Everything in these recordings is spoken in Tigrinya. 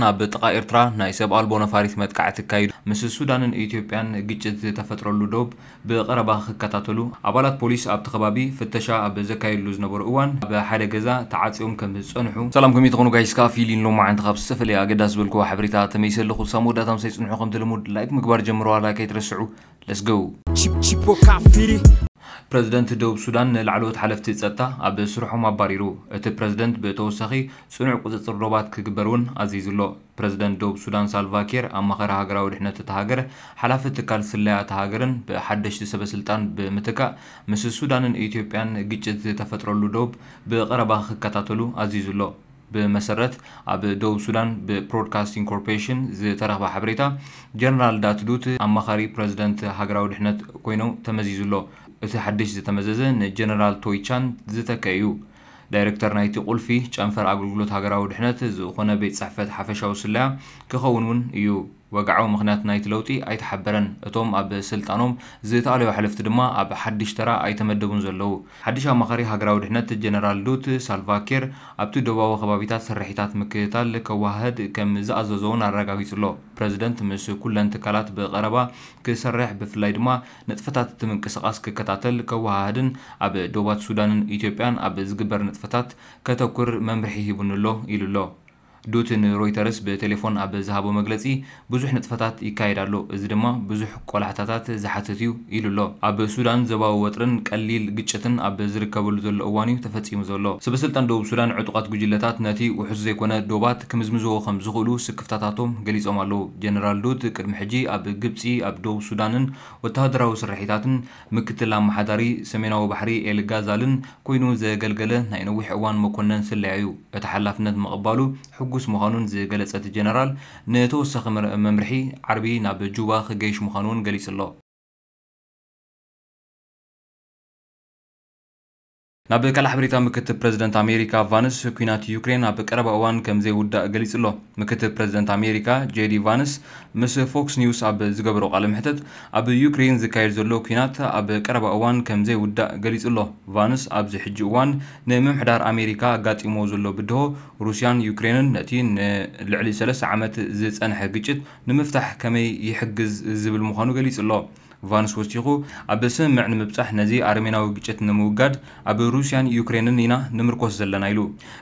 ኣብ ጥቓ ኤርትራ ናይ ሰብ ኣልቦ ነፋሪት መጥቃዕቲ ኣካይዱ። ምስ ሱዳንን ኢትዮጵያን ግጭት ዝተፈጥረሉ ዶብ ብቐረባ ክከታተሉ ኣባላት ፖሊስ ኣብቲ ከባቢ ፍተሻ ኣብ ዘካየድሉ ዝነበሩ እዋን ኣብ ሓደ ገዛ ተዓጽዮም ከም ዝጸንሑ። ሰላም፣ ከመይ ትኾኑ ጋይስ? ከኣ ፊሊን ሎማዓንቲ ካብ ዝተፈላለየ ኣገዳሲ ዝበልክዎ ሓበሬታ ተመይሰ ኣለኹ። ሳብ መወዳእታ ምሳይ ጽንሑ። ከምቲ ልሙድ ላይክ ምግባር ጀምረዋ፣ ላይክ ኣይትረስዑ። Let's go። ቺፕ ቺፖ ካፊሪ። ፕረዚደንት ደቡብ ሱዳን ንላዕለዎት ሓለፍቲ ጸጥታ ኣብ ስርሖም ኣባሪሩ። እቲ ፕረዚደንት ብተወሳኺ ጽኑዕ ቁጽጽር ዶባት ክግበር እውን ኣዚዙ ኣሎ። ፕረዚደንት ደቡብ ሱዳን ሳልቫ ኪር ኣማኻሪ ሃገራዊ ድሕነት እታ ሃገር፣ ሓላፊ ትካል ስለያ እታ ሃገርን ብሓደሽቲ ሰበ ስልጣን ብምትካእ፣ ምስ ሱዳንን ኢትዮጵያን ግጭት ዝተፈጥረሉ ዶብ ብቐረባ ክከታተሉ ኣዚዙ ኣሎ። ብመሰረት ኣብ ደቡብ ሱዳን ብብሮድካስቲንግ ኮርፖሬሽን ዝተረኽበ ሓበሬታ፣ ጀነራል ዳት ዱት ኣማኻሪ ፕረዚደንት ሃገራዊ ድሕነት ኮይኖም ተመዚዙ ኣሎ። እቲ ሓድሽ ዝተመዘዘ ንጀነራል ቶይ ቻን ዝተከ እዩ። ዳይሬክተር ናይቲ ቁልፊ ጨንፈር ኣገልግሎት ሃገራዊ ድሕነት ዝኾነ ቤት ጽሕፈት ሓፈሻዊ ስለያ ክኸውን እውን እዩ። ወግዓዊ ምኽንያት ናይቲ ለውጢ ኣይተሓበረን። እቶም ኣብ ስልጣኖም ዝተኣለዩ ሓለፍቲ ድማ ኣብ ሓድሽ ተራ ኣይተመደቡን ዘለዉ። ሓድሽ ኣማኻሪ ሃገራዊ ድሕነት ጀነራል ዱት፣ ሳልቫ ኪር ኣብቲ ደቡባዊ ከባቢታት ስርሒታት ምክትታል ከወሃህድ ከም ዝኣዘዞ እውን ኣረጋጊጹ ኣሎ። ፕረዚደንት ምስ ኩለን ትካላት ብቐረባ ክሰርሕ፣ ብፍላይ ድማ ንጥፈታት እቲ ምንቅስቓስ ክከታተል፣ ከወሃህድን ኣብ ዶባት ሱዳንን ኢትዮጵያን ኣብ ዝግበር ንጥፈታት ከተኩር መምርሒ ሂቡኒ ኣሎ ኢሉ ኣሎ። ዱት ንሮይተርስ ብቴሌፎን ኣብ ዝሃቦ መግለጺ፣ ብዙሕ ንጥፈታት ይካየድ ኣሎ፣ እዚ ድማ ብዙሕ ቆላሕታታት ዝሓትት እዩ ኢሉ ኣሎ። ኣብ ሱዳን ዞባዊ ወጥርን ቀሊል ግጭትን ኣብ ዝርከበሉ ዘሎ እዋን እዩ ተፈጺሙ ዘሎ። ሰበስልጣን ደቡብ ሱዳን ዕጡቓት ጉጅለታት ነቲ ውሑስ ዘይኮነ ዶባት ክምዝምዝዎ ከም ዝኽእሉ ስክፍታታቶም ገሊጾም ኣለዉ። ጀነራል ዱት ቅድሚ ሕጂ ኣብ ግብጺ፣ ኣብ ደቡብ ሱዳንን ወተሃደራዊ ስርሒታትን ምክትል ኣመሓዳሪ ሰሜናዊ ባሕሪ ኤል ጋዛልን ኮይኑ ዘገልገለ ናይ ነዊሕ እዋን መኮነን ስለያ እዩ። እቲ ሓላፍነት ምቕባሉ ሕጉስ ምዃኑን ዝገለጸ እቲ ጀነራል፣ ንተወሳኺ መር-፣ መምርሒ ዓርቢ ናብ ጁባ ክገይሽ ምዃኑ እውን ገሊጹ ኣሎ። ናብ ካልእ ሓበሬታ፣ ምክትል ፕረዚደንት ኣሜሪካ ቫንስ፣ ኲናት ዩክሬን ኣብ ቀረባ እዋን ከም ዘይውዳእ ገሊጹ ኣሎ። ምክትል ፕረዚደንት ኣሜሪካ ጄዲ ቫንስ ምስ ፎክስ ኒውስ ኣብ ዝገበሮ ቃለ መሕተት፣ ኣብ ዩክሬን ዝካየድ ዘሎ ኲናት ኣብ ቀረባ እዋን ከም ዘይውዳእ ገሊጹ ኣሎ። ቫንስ ኣብዚ ሕጂ እዋን ንምምሕዳር ኣሜሪካ ኣጋጢሞ ዘሎ ብድሆ ሩስያን ዩክሬንን፣ ነቲ ንልዕሊ ሰለስተ ዓመት ዝጸንሐ ግጭት ንምፍታሕ ከመይ ይሕግዝ ዝብል ምዃኑ ገሊጹ ኣሎ። ቫንስ ወሲኹ፣ ኣብ ስምምዕ ንምብጻሕ፣ ነዚ ኣረሜናዊ ግጭት ንምውጋድ ኣብ ሩስያን ዩክሬንን ኢና ንምርኮስ ዘለና ኢሉ።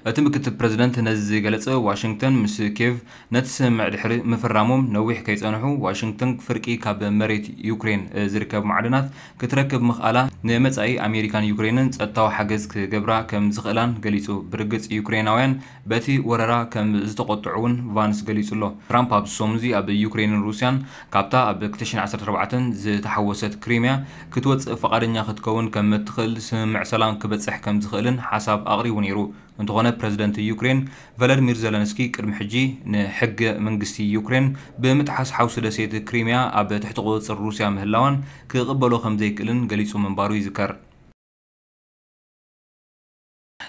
እቲ ምክትል ፕረዚደንት ነዚ ዝገለጸ፣ ዋሽንግተን ምስ ኬቭ ነቲ ስምምዕ ድሕሪ ምፍራሞም ነዊሕ ከይጸንሑ፣ ዋሽንግተን ፍርቂ ካብ መሬት ዩክሬን ዝርከብ ማዕድናት ክትረክብ ምኽኣላ፣ ንመጻኢ ኣሜሪካን ዩክሬንን ጸጥታዊ ሓገዝ ክገብራ ከም ዝኽእላን ገሊጹ። ብርግጽ፣ ዩክሬናውያን በቲ ወረራ ከም ዝተቖጥዑ እውን ቫንስ ገሊጹ ኣሎ። ትራምፕ ኣብዚ ሰሙን እዚ ኣብ ዩክሬንን ሩስያን ካብታ ኣብ ክልተ ሽሕን ዓሰርተ ኣርባዕተን ዝተሓወሰት ክሪምያ ክትወጽእ ፍቓደኛ ክትከውን ከም እትኽእል ስምምዕ ሰላም ክበጽሕ ከም ዝኽእልን ሓሳብ ኣቕሪቡ ነይሩ። እንተኾነ፣ ፕረዚደንት ዩክሬን ቨለድሚር ዘለንስኪ ቅድሚ ሕጂ ንሕገ መንግስቲ ዩክሬን ብምጥሓስ ሓውሲ ደሴት ክሪምያ ኣብ ትሕቲ ቁጽጽር ሩስያ ምህላዋን ክቕበሎ ከም ዘይክእልን ገሊጹ ምንባሩ ይዝከር።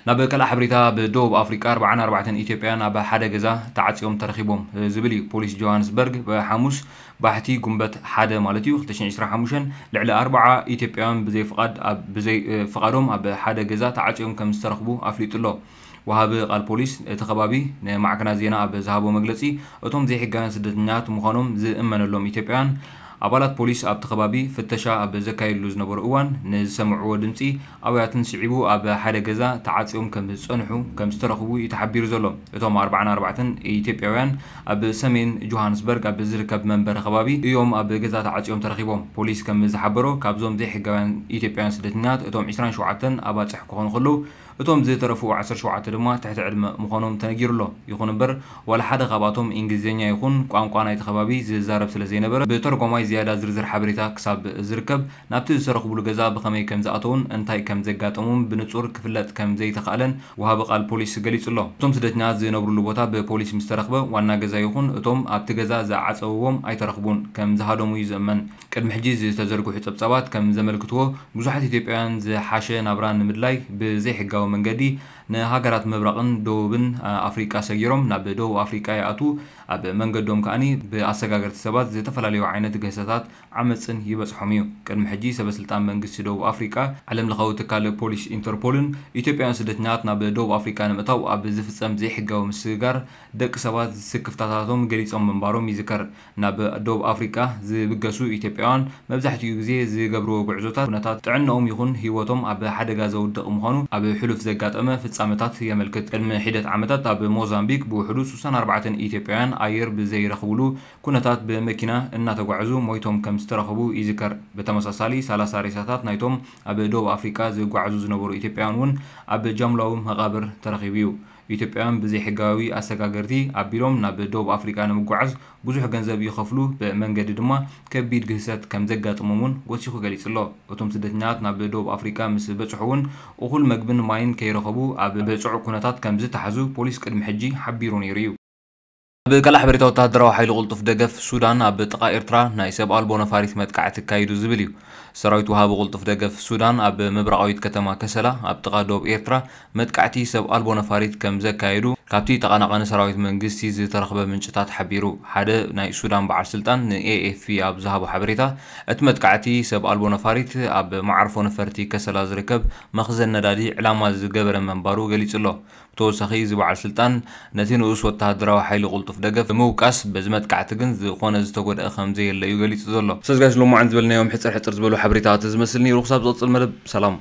ናብ ካልእ ሓበሬታ፣ ኣብ ደቡብ ኣፍሪቃ ኣርብዓን ኣርባዕተን ኢትዮጵያውያን ኣብ ሓደ ገዛ ተዓጽዮም ተረኺቦም ዝብል እዩ። ፖሊስ ጆሃንስበርግ ብሓሙስ ባሕቲ ጉንበት ሓደ ማለት እዩ፣ ክልተ ሽሕን ዕስራን ሓሙሽተን፣ ልዕሊ ኣርብዓ ኢትዮጵያውያን ብዘይ ፍቓድ ኣብ፣ ብዘይ ፍቓዶም ኣብ ሓደ ገዛ ተዓጽዮም ከም ዝተረኽቡ ኣፍሊጡ ኣሎ። ወሃቢ ቃል ፖሊስ እቲ ከባቢ ንማዕከናት ዜና ኣብ ዝሃቦ መግለጺ፣ እቶም ዘይሕጋውያን ስደተኛታት ምዃኖም ዝእመነሎም ኢትዮጵያውያን ኣባላት ፖሊስ ኣብቲ ከባቢ ፍተሻ ኣብ ዘካየድሉ ዝነበሩ እዋን፣ ንዝሰምዕዎ ድምጺ ኣውያትን ስዒቡ ኣብ ሓደ ገዛ ተዓጽዮም ከም ዝጸንሑ ከም ዝተረኽቡ እዩ ተሓቢሩ ዘሎ። እቶም ኣርብዓን ኣርባዕተን ኢትዮጵያውያን ኣብ ሰሜን ጆሃንስበርግ ኣብ ዝርከብ መንበሪ ከባቢ እዮም ኣብ ገዛ ተዓጽዮም ተረኺቦም። ፖሊስ ከም ዝሓበሮ፣ ካብዞም ዘይሕጋውያን ኢትዮጵያውያን ስደተኛታት እቶም ዕስራን ሸውዓተን ኣባጽሕ ክኾኑ ከለዉ፣ እቶም ዝተረፉ ዓሰርተ ሸውዓተ ድማ ትሕቲ ዕድመ ምዃኖም ተነጊሩ ኣሎ። ይኹን እምበር፣ ዋላ ሓደ ካብኣቶም እንግሊዝኛ ይኹን ቋንቋ ናይቲ ከባቢ ዝዛረብ ስለ ዘይነበረ፣ ብተርጓማይ ዝያዳ ዝርዝር ሓበሬታ ክሳብ ዝርከብ፣ ናብቲ ዝተረኽብሉ ገዛ ብኸመይ ከም ዝኣተዉን እንታይ ከም ዘጋጠሞም ብንጹር ክፍለጥ ከም ዘይተኻእለን ወሃቢ ቃል ፖሊስ ገሊጹ ኣሎ። እቶም ስደተኛታት ዝነብሩሉ ቦታ ብፖሊስ ምስ ተረኽበ፣ ዋና ገዛ ይኹን እቶም ኣብቲ ገዛ ዝዓጸውዎም ኣይተረኽቡን፣ ከም ዝሃደሙ እዩ ዝእመን። ቅድሚ ሕጂ ዝተዘርግሑ ጸብጻባት ከም ዘመልክትዎ፣ ብዙሓት ኢትዮጵያውያን ዝሓሸ ናብራ ንምድላይ ብዘይሕጋዊ መንገዲ ንሃገራት ምብራቕን ደቡብን ኣፍሪቃ ሰጊሮም ናብ ደቡብ ኣፍሪቃ ይኣትዉ። ኣብ መንገዶም ከኣኒ ብኣሰጋገርቲ ሰባት ዝተፈላለዩ ዓይነት ግህሰታት ዓመፅን ይበፅሖም እዩ። ቅድሚ ሕጂ ሰበስልጣን መንግስቲ ደቡብ ኣፍሪቃ፣ ዓለም ለኻዊ ትካል ፖሊስ ኢንተርፖልን ኢትዮጵያውያን ስደተኛታት ናብ ደቡብ ኣፍሪቃ ንምእታው ኣብ ዝፍፀም ዘይሕጋዊ ምስግጋር ደቂ ሰባት ስክፍታታቶም ገሊፆም ምንባሮም ይዝከር። ናብ ደቡብ ኣፍሪቃ ዝብገሱ ኢትዮጵያውያን መብዛሕትኡ ግዜ ዝገብርዎ ጉዕዞታት ኩነታት ጥዕናኦም ይኹን ህይወቶም ኣብ ሓደጋ ዘውድቕ ምዃኑ ኣብ ሕሉፍ ዘጋጠመ ፍጻመታት የመልክት። ቅድሚ ሒደት ዓመታት ኣብ ሞዛምቢክ ብውሕዱ ስሳን ኣርባዕተን ኢትዮጵያውያን ኣየር ብዘይረኽብሉ ኩነታት ብመኪና እናተጓዕዙ ሞይቶም ከም ዝተረኸቡ ይዝከር። ብተመሳሳሊ ሰላሳ ሬሳታት ናይቶም ኣብ ደቡብ ኣፍሪቃ ዝጓዓዙ ዝነበሩ ኢትዮጵያውያን እውን ኣብ ጃምላዊ መቓብር ተረኺቡ እዩ። ኢትዮጵያውያን ብዘይሕጋዊ ኣሰጋገርቲ ኣቢሎም ናብ ደቡብ ኣፍሪቃ ንምጉዓዝ ብዙሕ ገንዘብ ይኸፍሉ፣ ብመንገዲ ድማ ከቢድ ግህሰት ከም ዘጋጥሞም እውን ወሲኹ ገሊጹ ኣሎ። እቶም ስደተኛታት ናብ ደቡብ ኣፍሪቃ ምስ በጽሑ እውን እኹል መግብን ማይን ከይረኸቡ ኣብ ብጽዑቕ ኩነታት ከም ዝተሓዙ ፖሊስ ቅድሚ ሕጂ ሓቢሩ ነይሩ እዩ። ኣብ ካልእ ሓበሬታ፣ ወተሃደራዊ ሓይሊ ቅልጡፍ ደገፍ ሱዳን ኣብ ጥቓ ኤርትራ ናይ ሰብ ኣልቦ ነፋሪት መጥቃዕቲ ኣካይዱ ዝብል እዩ። ሰራዊት ወሃቢ ቅልጡፍ ደገፍ ሱዳን ኣብ ምብራቓዊት ከተማ ከሰላ ኣብ ጥቓ ዶብ ኤርትራ መጥቃዕቲ ሰብ ኣልቦ ነፋሪት ከም ዘካየዱ ካብቲ ተቐናቓኒ ሰራዊት መንግስቲ ዝተረኽበ ምንጭታት ሓቢሩ። ሓደ ናይ ሱዳን በዓል ስልጣን ንኤኤፍፒ ኣብ ዝሃቦ ሓበሬታ፣ እቲ መጥቃዕቲ ሰብ ኣልቦ ነፋሪት ኣብ መዓርፎ ነፈርቲ ከሰላ ዝርከብ መኽዘን ነዳዲ ዕላማ ዝገበረ ምንባሩ ገሊጹ ኣሎ። ብተወሳኺ እዚ በዓል ስልጣን ነቲ ንኡስ ወተሃደራዊ ሓይሊ ቅልጡፍ ደገፍ ብምውቃስ፣ በዚ መጥቃዕቲ ግን ዝኾነ ዝተጎድአ ከም ዘየለ እዩ ገሊጹ ዘሎ። ሰዝጋሽ ሎማዓን ዝበልናዮም ሕጽር ሕጽር ዝበሉ ሓበሬታታት ዝመስል ነይሩ። ክሳብ ዝቕጽል መደብ ሰላም።